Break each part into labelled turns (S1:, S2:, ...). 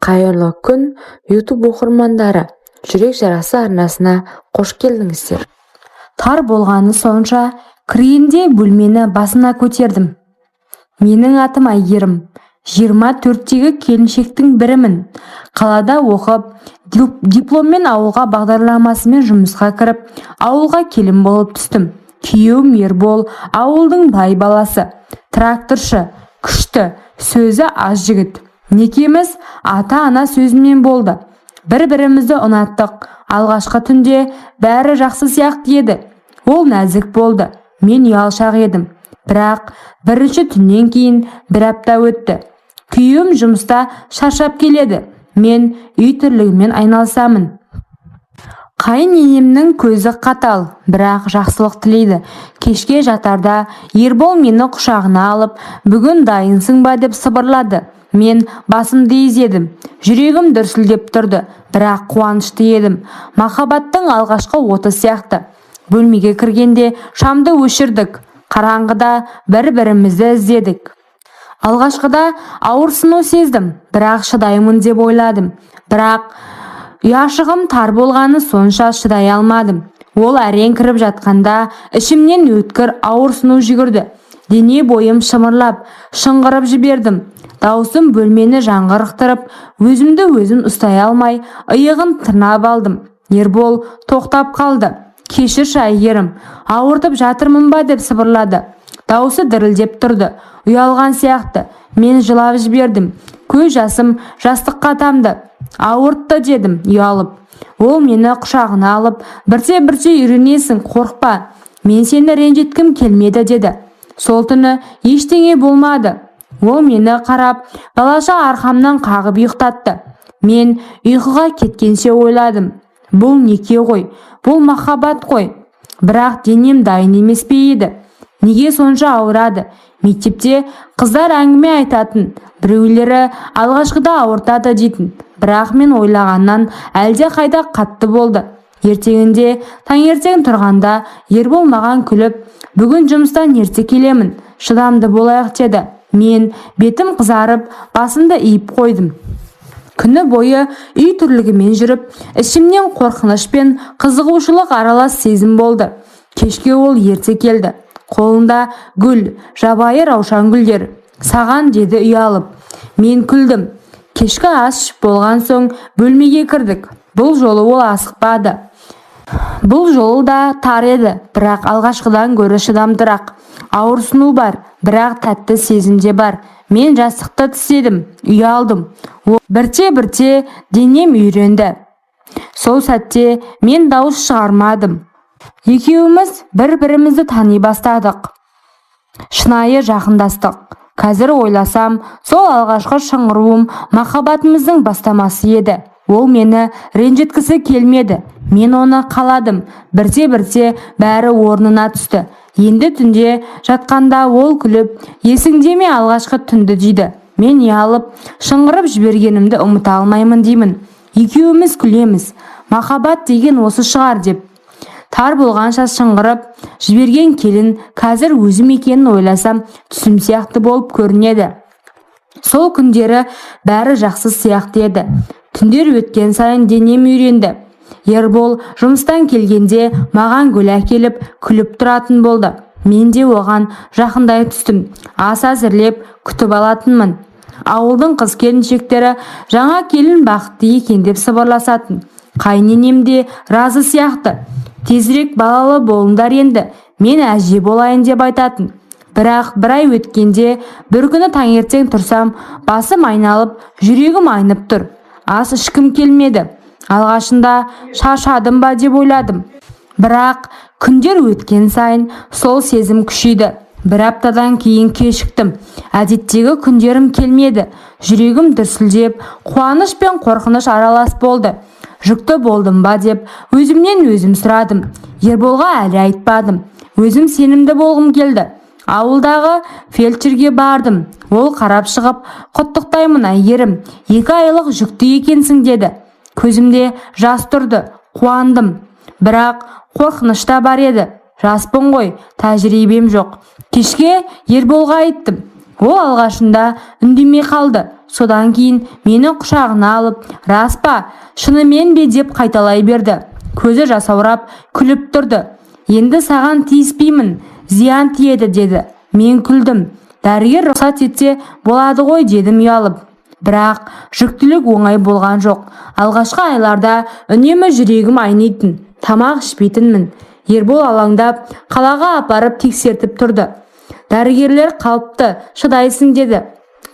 S1: Қайырлы күн, YouTube оқырмандары! «Жүрек жарасы» арнасына қош келдіңіздер!
S2: Тар болғаны сонша, кіргенде бөлмені басына көтердім. Менің атым Әйгерім. 24-тегі келіншектің бірімін. Қалада оқып, дипломмен ауылға бағдарламасымен жұмысқа кіріп, ауылға келін болып түстім. Күйеуім Ербол ауылдың бай баласы, тракторшы, күшті, сөзі аз жігіт. Некеміз ата-ана сөзімен болды. Бір-бірімізді ұнаттық. Алғашқы түнде бәрі жақсы сияқты еді. Ол нәзік болды, мен ұялшақ едім. Бірақ бірінші түннен кейін бір апта өтті. Күйеуім жұмыста шаршап келеді, мен үй тірлігімен айналысамын. Қайын енемнің көзі қатал, бірақ жақсылық тілейді. Кешке жатарда Ербол мені құшағына алып, «Бүгін дайынсың ба?» деп сыбырлады. Мен басымды изедім. Жүрегім дүрсілдеп тұрды, бірақ қуанышты едім. Махаббаттың алғашқы оты сияқты. Бөлмеге кіргенде шамды өшірдік. Қараңғыда бір-бірімізді іздедік. Алғашқыда ауырсыну сездім, бірақ шыдаймын деп ойладым. Бірақ ұяшығым тар болғаны сонша, шыдай алмадым. Ол әрең кіріп жатқанда, ішімнен өткір ауырсыну жүгірді. Дене бойым шымырлап, шыңғырып жібердім. Даусым бөлмені жаңғырықтырып, өзімді өзім ұстай алмай, иығын тырнап алдым. Ербол тоқтап қалды. «Кешірші, Әйгерім, ауыртып жатырмын ба?» деп сыбырлады. Даусы дірілдеп тұрды, ұялған сияқты. Мен жылап жібердім. Көз жасым жастыққа тамды. «Ауыртты», – дедім ұялып. Ол мені құшағына алып, «Бірте-бірте үйренесің, қорықпа. Мен сені ренжіткім келмеді», – деді. Сол түні ештеңе болмады. Ол мені қарап, балаша арқамнан қағып ұйықтатты. Мен ұйқыға кеткенше ойладым: бұл неке ғой, бұл махаббат қой. Бірақ денем дайын емес пе еді? Неге сонша ауырады? Мектепте қыздар әңгіме айтатын, біреулері алғашқыда ауыртады дейтін. Бірақ мен ойлағаннан әлде қайда қатты болды. Ертеңінде таңертең тұрғанда Ербол маған күліп, «Бүгін жұмыстан ерте келемін, шыдамды болайық», – деді. Мен бетім қызарып, басымды иіп қойдым. Күні бойы үй тірлігімен жүріп, ішімнен қорқыныш пен қызығушылық аралас сезім болды. Кешке ол ерте келді. Қолында гүл, жабайы раушан гүлдер. «Саған», – деді ұялып. Мен күлдім. Кешкі ас ішіп болған соң бөлмеге кірдік. Бұл жолы ол асықпады. Бұл жолы да тар еді, бірақ алғашқыдан гөрі шыдамдырақ. Ауырсыну бар, бірақ тәтті сезім де бар. Мен жастықты тістедім, ұялдым. Бірте-бірте денем үйренді. Сол сәтте мен дауыс шығармадым. Екеуміз бір-бірімізді тани бастадық. Шынайы жақындастық. Қазір ойласам, сол алғашқы шыңғыруым махаббатымыздың бастамасы еді. Ол мені ренжіткісі келмеді. Мен оны қаладым. Бірте-бірте бәрі орнына түсті. Енді түнде жатқанда ол күліп, «Есіңде ме алғашқы түнді?» дейді. Мен ұялып, шыңғырып жібергенімді ұмыта алмаймын деймін. Екеуміз күлеміз. Махаббат деген осы шығар деп. Тар болғанша шыңғырып жіберген келін қазір өзім екенін ойласам, түсім сияқты болып көрінеді. Сол күндері бәрі жақсы сияқты еді. Түндер өткен сайын денем үйренді. Ербол жұмыстан келгенде маған гүл әкеліп, күліп тұратын болды. Мен де оған жақындай түстім. Ас әзірлеп, күтіп алатынмын. Ауылдың қыз келіншектері жаңа келін бақытты екен деп сыбырласатын. Қайыненем де разы сияқты. «Тезірек балалы болыңдар енді, мен әже болайын», – деп айтатын. Бірақ бір ай өткенде бір күні таңертең тұрсам, басым айналып, жүрегім айнып тұр. Ас ішкім келмеді. Алғашында шаршадым ба деп ойладым. Бірақ күндер өткен сайын сол сезім күшейді. Бір аптадан кейін кешіктім. Әдеттегі күндерім келмеді. Жүрегім дүрсілдеп, қуаныш пен қорқыныш аралас болды. Жүкті болдым ба деп өзімнен өзім сұрадым. Ерболға әлі айтпадым. Өзім сенімді болғым келді. Ауылдағы фельдшерге бардым. Ол қарап шығып, «Құттықтаймын, Әйгерім, 2 айлық жүкті екенсің», – деді. Көзімде жас тұрды, қуандым. Бірақ қорқыныш та бар еді. Жаспын ғой, тәжірибем жоқ. Кешке Ерболға айттым. Ол алғашында үндемей қалды. Содан кейін мені құшағына алып, рас па, шынымен бе деп қайталай берді. Көзі жасаурап күліп тұрды. Енді саған тиіспеймін, зиян тиеді деді. Мен күлдім. Дәрігер рұқсат етсе болады ғой дедім ұялып. Бірақ жүктілік оңай болған жоқ. Алғашқы айларда үнемі жүрегім айнитын, тамақ ішпейтінмін. Ербол алаңдап, қалаға апарып тексертіп тұрды. Дәрігерлер қалыпты, шыдайсың деді.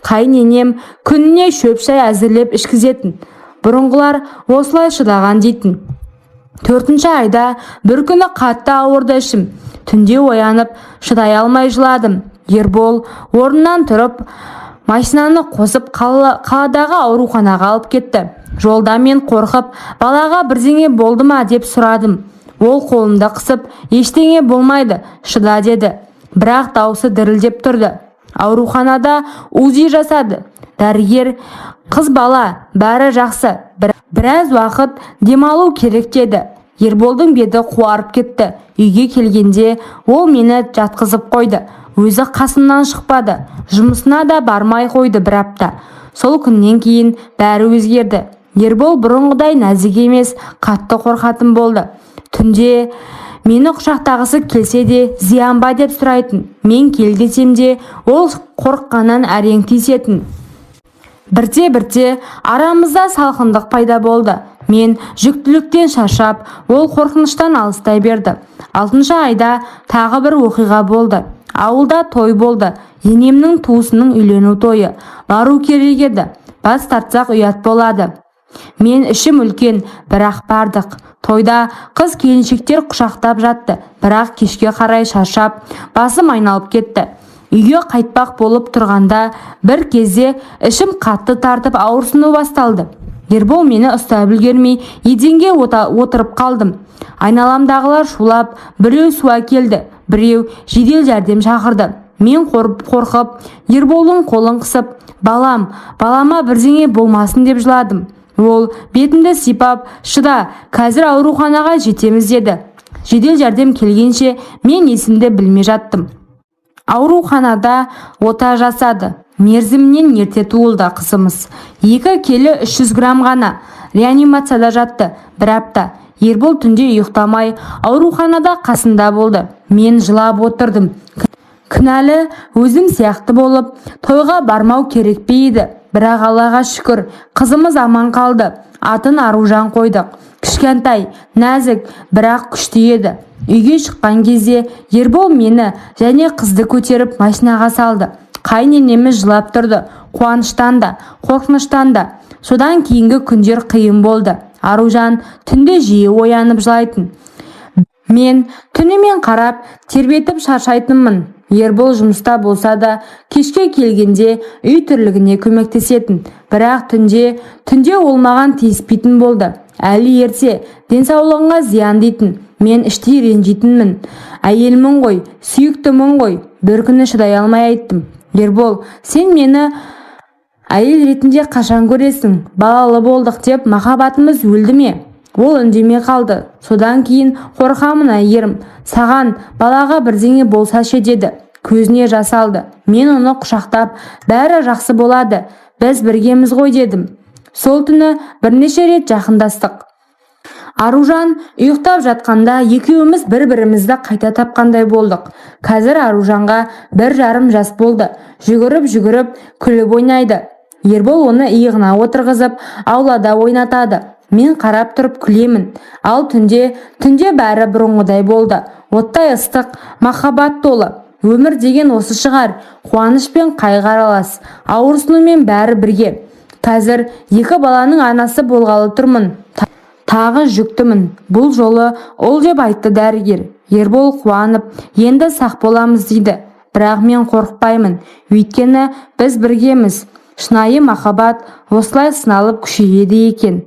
S2: Қайын күніне шөп шай әзірлеп ішкізетін. Бұрынғылар осылай шыдаған дейтін. 4-ші айда бір күні қатты ауырды ішім. Түнде оянып, шыдай алмай жыладым. Ербол орнынан тұрып, машинаны қосып қаладағы ауруханаға алып кетті. Жолда мен қорқып, балаға бірдеңе болды ма деп сұрадым. Ол қолымды қысып, ештеңе болмайды, шыда деді. Бірақ даусы дірілдеп тұрды. Ауруханада УЗИ жасады. Дәрігер қыз бала, бәрі жақсы, біраз уақыт демалу керек деді. Ерболдың беті қуарып кетті. Үйге келгенде ол мені жатқызып қойды. Өзі қасымнан шықпады. Жұмысына да бармай қойды бір апта. Сол күннен кейін бәрі өзгерді. Ербол бұрынғыдай нәзік емес, қатты қорқатын болды. Түнде мені құшақтағысы келсе де, зиян ба деп сұрайтын. Мен кел десем де, ол қорыққаннан әрең тиісетін. Бірте-бірте арамызда салқындық пайда болды. Мен жүктіліктен шаршап, ол қорқыныштан алыстай берді. 6-шы айда тағы бір оқиға болды. Ауылда той болды. Енемнің туысының үйлену тойы. Бару керек еді. Бас тартсақ ұят болады. Мен ішім үлкен, бірақ бардық. Тойда қыз келіншектер құшақтап жатты, бірақ кешке қарай шаршап, басым айналып кетті. Үйге қайтпақ болып тұрғанда бір кезде ішім қатты тартып ауырсыну басталды. Ербол мені ұстап үлгермей, еденге отырып қалдым. Айналамдағылар шулап, біреу су әкелді, біреу жедел жәрдем шақырды. Мен қорқып, Ерболдың қолын қысып, балам, балама бірдеңе болмасын деп жыладым. Ол бетімді сипап, шыда, қазір ауруханаға жетеміз деді. Жедел жәрдем келгенше мен есімді білмей жаттым. Ауруханада ота жасады. Мерзімінен ерте туылды қызымыз. 2 келі 300 грамм ғана. Реанимацияда жатты бір апта. Ербол түнде ұйықтамай ауруханада қасында болды. Мен жылап отырдым. Кінәлі өзім сияқты болып, тойға бармау керек пе еді? Бірақ Аллаға шүкір, қызымыз аман қалды. Атын Аружан қойдық. Кішкентай, нәзік, бірақ күшті еді. Үйге шыққан кезде Ербол мені және қызды көтеріп машинаға салды. Қайын жылап тұрды, қуаныштан да, қорқыныштан да. Содан кейінгі күндер қиын болды. Аружан түнде жиі оянып жылайтын. Мен түнімен қарап, тербетіп шаршайтынмын. Ербол жұмыста болса да, кешке келгенде үй тірлігіне көмектесетін. Бірақ түнде ол маған тиіспейтін болды. Әлі ерте, денсаулығыңа зиян дейтін. Мен іштей ренжитінмін. Әйелмін ғой, сүйіктімін ғой. Бір күні шыдай алмай айттым. Ербол, сен мені әйел ретінде қашан көресің? Балалы болдық деп махаббатымыз өлді ме? Ол үндемей қалды. Содан кейін қорқамын, Әйгерім, саған, балаға бірдеңе болса ше деді. Көзіне жас алды. Мен оны құшақтап, бәрі жақсы болады, біз біргеміз ғой дедім. Сол түні бірнеше рет жақындастық. Аружан ұйықтап жатқанда екеуміз бір-бірімізді қайта тапқандай болдық. Қазір Аружанға 1,5 жас болды. Жүгіріп-жүгіріп күліп ойнайды. Ербол оны иығына отырғызып, аулада ойнатады. Мен қарап тұрып күлемін. Ал түнде бәрі бұрынғыдай болды. Оттай ыстық, махаббат толы. Өмір деген осы шығар. Қуаныш пен қайғы аралас. Ауырсынумен бәрі бірге. Қазір 2 баланың анасы болғалы тұрмын. Тағы жүктімін. Бұл жолы ұл деп айтты дәрігер. Ербол қуанып, енді сақ боламыз дейді. Бірақ мен қорықпаймын. Өйткені біз біргеміз. Шынайы махаббат осылай сыналып күшейеді екен.